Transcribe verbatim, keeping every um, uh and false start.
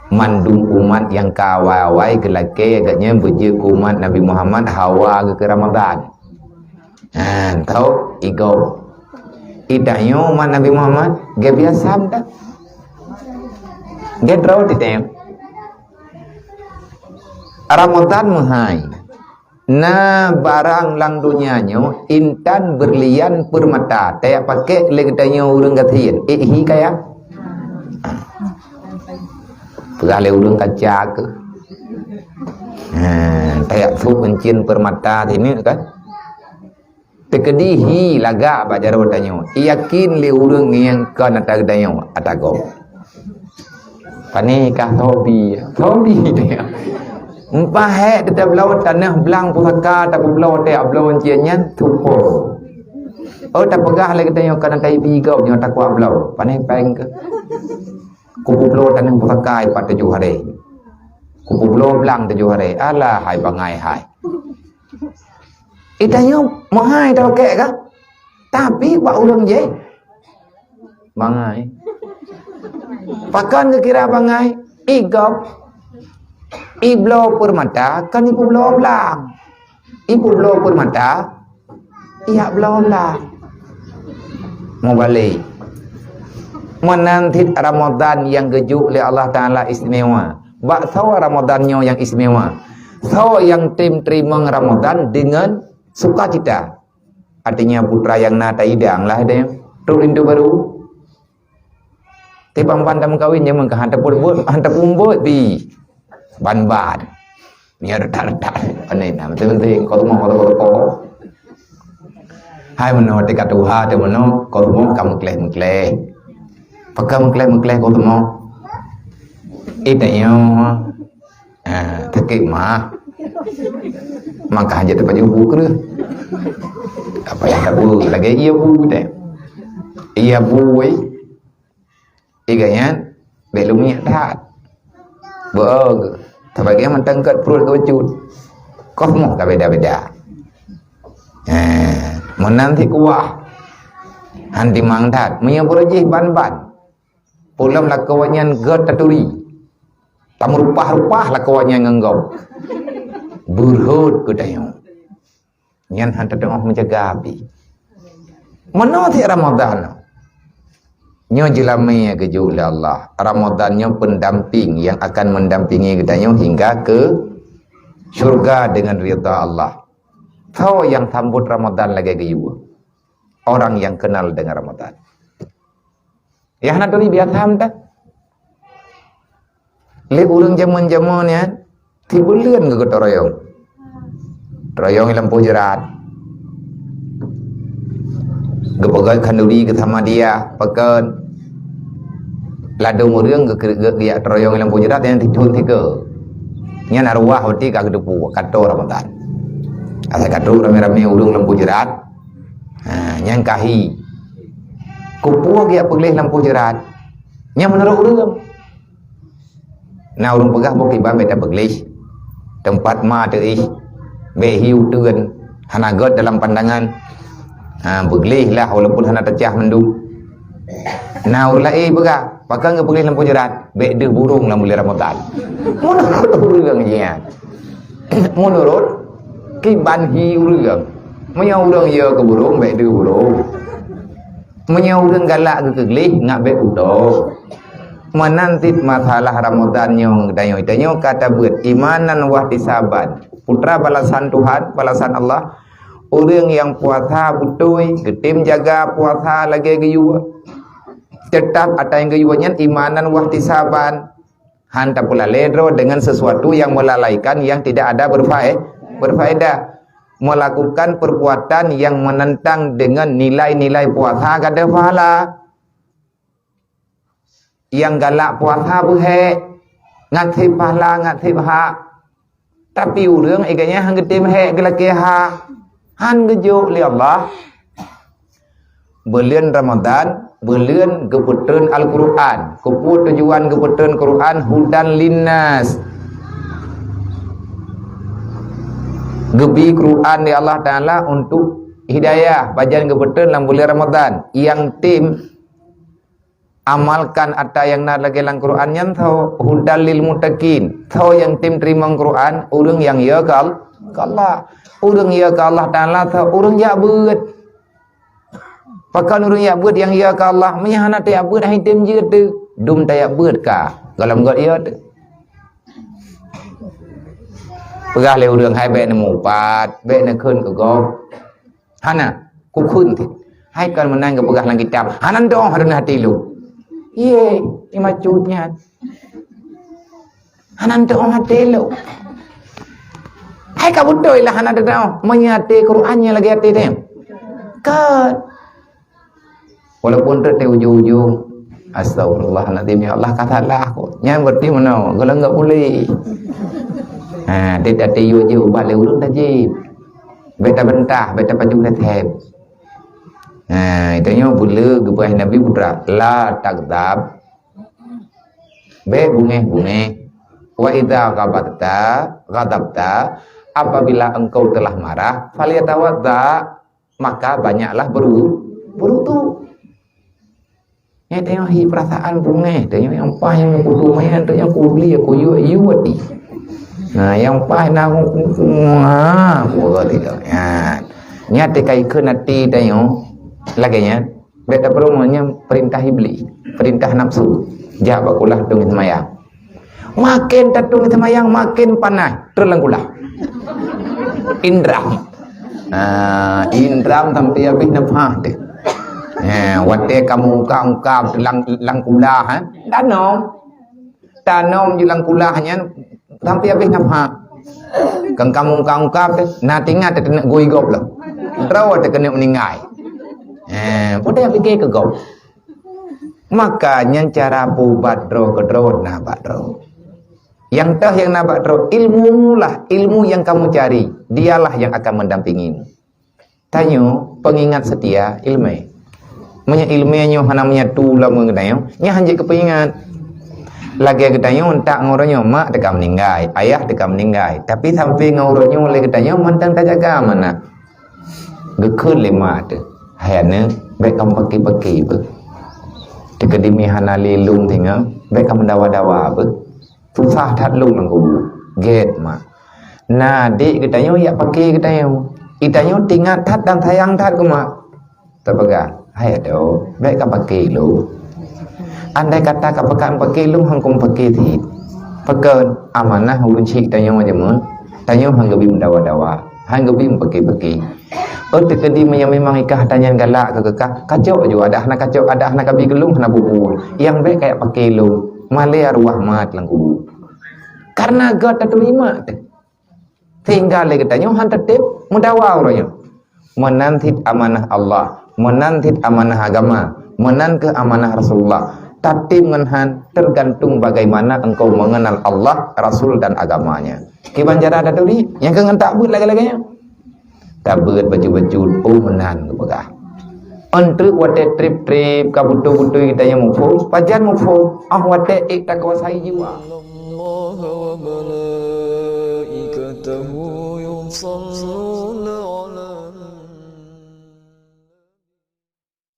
Mandum umat nyang ka awai-awai geulakée geuh nyan beujeuet keu umat Nabi Muhammad hawa geuh keu Ramadan. Ha, tau igob. Itanyoe umat Nabi Muhammad, geubiasa meuta. Geutroe titém. Ramadan meuhai. Na barang lam donya nyoe intan, berlian, permata, tajak pakék lé geutanyoe ureuëng gasien. Eh, hi kaya. Peugah lé ureuëng kaca keuh. Ha, tajak sôk euncien permata sineuk kan. Teukeudi hi lagak bak jaroe tanyoe. Yakin lé ureuëng nyang kon ata geutanyoe, ata gob. Pané kah tobi, tobi dia. Empat hek teutab bloe tanah blang pusaka, tapubloe teutab bloe euncien nyan, tupo. Oh, tapeugah lé geutanyoe kana tai bi gob nyoe takuak bloe. Pané péng keuh. Kupeubloe tanah pusaka ipat tujoh hari. Kupeubloe blang tujoh hari. Alah hai bangai hai. Itanyoe meuhai tawakek kah? Tapi bak ureuëng jih bangai. Pakon geukira bangai? Igob. Ibloe permata kan ipubloe blang. Ipubloe permata, ijak bloe blang. Mubalek. Meunan cit Ramadan nyang geujok lé Allah Taala istimewa. Bak soe Ramadan nyoe nyang istimewa? Soe nyang tem teurimong Ramadan deungon sukacita? Artinya putra nyang na taidang lah deh. Trok linto baru. Tibang ban tameukawen nyang meuka hanta peubuet, hanta peubuet pi. Ban-ban. Nyoe retak-retak. Aneh nah, penting-penting. Kau tu mau kau tu kau. Hai meunoe tika tuha tu meunoe, kau tu mau kamu kleh-kleh. Pakam kleh-kleh kau tu mau. Eh, tak nyoe. Ha, sakét mah. Maka hana teupajôh bu keureuh. Apa nyang tabu lagée ié bu teh. Ié bu wai. Iga nyan, bèk lôn miet that. Beu'oh, sabagian mantong gét pruet geucut. Kosmoh ka beda-beda. Ha, meunan si kuah. Han timang that. Meunyoe beureuh jih ban-ban. Peulom lakoe nyan gét taturi. Tameurupah-rupah lakoe nyan ngon gob. Beurhot keu tanyoe. Nyan han teuteumah meujaga api. Meunoe cit Ramadhan. Nyoe jeulamé nyang geujok lé Allah. Ramadhan nyoe pendamping yang akan mendampingi geutanyoe hingga ke syurga dengan ridha Allah. Soe nyang sambot Ramadhan lagée geuyue? Orang yang kenal dengan Ramadhan. Nyang hana turi biasa mantong. Lé ureuëng jameun-jameun nyan, tibuleuen geugeutoe royong. Royong lam poh jeurat. Geupeugah khanduri geusama dia, pakon. Ladôm ureuëng geu-, geu-, geujak royong lam poh jeurat nyan tithon tiga. Nyan arwah berarti ka geuteupeue, ka toe Ramadhan. Asai ka trok ramé-ramé ureuëng lam poh jeurat. Ha, nyan kahi. Kupeue geujak peugleh lam poh jeurat? Nyan meunurot ureuëng. Na ureuëng peugah boh kiban bèk tapeugleh. Teumpat ma teuih. Bèk hi uteuen. Hana gét dalam pandangan. Ha, peugleh lah walaupun hana teucah mandum. Na ureuëng laén peugah, pakon geupeugleh lam poh jeurat? Bèk deuh burông lam buleuen Ramadhan. Meunurot ureuëng nyan. Meunurot kiban hi ureuëng. Meunyoe ureuëng yo keu burông, bèk deuh burông. Meunyoe ureuëng galak geukeugleh, ngat bèk utoe. Meunan cit masalah Ramadhan nyoe, tanyoe, tanyoe ka tabeuet imanan wahtisaban. Putra balasan Tuhan, balasan Allah. Ureuëng nyang puasa beutôi, geutem jaga puasa lagée geuyue. Teutap ata nyang geuyue nyan imanan wahtisaban. Han tapeulalée droe dengan sesuatu yang melalaikan yang tidak ada berfae-, berfaedah. Melakukan perbuatan yang menentang dengan nilai-nilai puasa gada pahala. Nyang galak puasa beuhek, ngat seb pahala, ngat seb hak. Tapi ureuëng ié geuh nyan han geutem hék geulakée hak, han geujok lé Allah. Buleuen Ramadhan, buleuen geupeutreun Al-Qur'an. Keupeue tujuan geupeutreun Qur'an? Hudan linnas. Geubi Qur'an lé Allah Taala untuk hidayah, pajan geupeutreun lam buleuen Ramadhan. Nyang tem Amalkan ata nyang na lagée lam Quran nyan tho, hudal lil muttaqin. Tho nyang tem teurimong Quran, ureuëng nyang ya keu Al-, keu Allah. Ureuëng ya keu Allah Taala tho, ureuëng jak beuet. Pakon ureuëng jak beuet nyang ya keu Allah, meunyo hana tajak beuet, hai tem jeuet teuh. Dum tajak beuet ka, gohlom göt ya teuh. Peugah lé ureuëng, hai bék neumupat, bék neukheun keu gob. Hana, kukheun teuh. Hai kon meunan geupeugah lam kitab, hana neudoh hareueh até lôn. Yé, imacut nyan. Hana neudoh até lôn. Hai ka beutôi lah hana neudoh. Meunyo até Quran nyang lagée até teuh. Kon. Walaupun teuk teuh ujong-ujong, "Astagfirullahalazim, ya Allah, ka salah ko." Nyan berarti meunoe, geulanggak puléh. Ha, teuh tatiyue jih ubat lé ureuëng tajib. Bék tabantah, bék tapajoh that-that. Ha, itu nyoe beuleu geupeugah Nabi putra, "La taghdab." Bék bungéh-bungéh. "Wa idza ghabatta, ghadabta." Apabila engkau telah marah, "Falyatawadda." Maka banyaklah beru-, berwudu. Nyan tanyoe hi perasaan bungéh, tanyoe nyang paih nyang kudu meunan, tanyoe kuli, kuyue, yue ati. Nah, nyang paih na, ha, Allah tidak. Nyan. Nyan teuka ikheun ati tanyoe lagée nyan. Bék tapeureumeun nyan perintah iblis, perintah nafsu. Jak bak kulah dong seumayang. Maken tatong seumayang, maken panas, trön lam kulah. Indram. Ah, indram sampai habéh nafah teuh. Eh, watée kamoe ungkab-ungkab lam, lam kulah, eh. Tanom. Tanom di lam kulah nyan sampai habéh nafah. Kan kamoe ungkab-ungkab teuh, na teuingat teuh keuneuk gui gob lom. Droe teuh keuneuk meuninggai. Eh, peue teuh pike keu gob. Maka nyan cara peuubat droe keudroe na bak droe. Nyang teuh nyang na bak droe, ilmu lah, ilmu yang kamu cari, dialah yang akan mendampingimu. Tanyoe pengingat setia ileumé. Meunyoe ileumé nyoe hana menyatu lam geutanyoe, nyan hanjeuet keu peuingat. Lagée geutanyoe tak ngon uroe nyoe, mak teuka meuninggai, ayah teuka meuninggai. Tapi sampai ngon uroe nyoe lé geutanyoe mantong tajaga manah. Geukheun lé ma teuh, "Hai aneuk, bék kamoe paki-paki beuh. Teukeudi mi hana lé lôn singoh, bék kamoe dawa-dawa beuh. Susah that lôn lam kubu." Gét ma. Na adék geutanyoe jak paki geutanyoe. Geutanyoe teuingat that dan sayang that keu ma. Tapeugah, "Hai adoe, bék kapaki lôn. Andai kata kapeugah paki lôn, han kum paki cit. Pakon amanah ulôn cit tanyoe jameun, tanyoe han geubi meudawa-dawa, han geubi meupaki-paki. Oh, teukeudi meunyoe memang ikah tanyan galak keu keukah, kacok ju adak hana kacok, adak hana kabi keu lôn hana bubu. Nyang bék kajak paki lôn, malée arwah mat lam kubu." Karena gét tateurimong teuh. Sehingga lé geutanyoe han tatém meudawa uroe nyoe. Meunan cit amanah Allah, meunan cit amanah agama, meunan keuh amanah Rasulullah. Tatém ngon han tergantung bagaimana engkau mengenal Allah, Rasul dan agamanya. Kiban cara taturi, nyang keu ngon tabeuet lagée-lagée nyoe. Tabeuet bacut-bacut, oh meunan geupeugah. Enteuk watée treb-treb ka beutôi-beutôi geutanyoe muphom, pajan muphom, ah watée ék takuasai jiwa.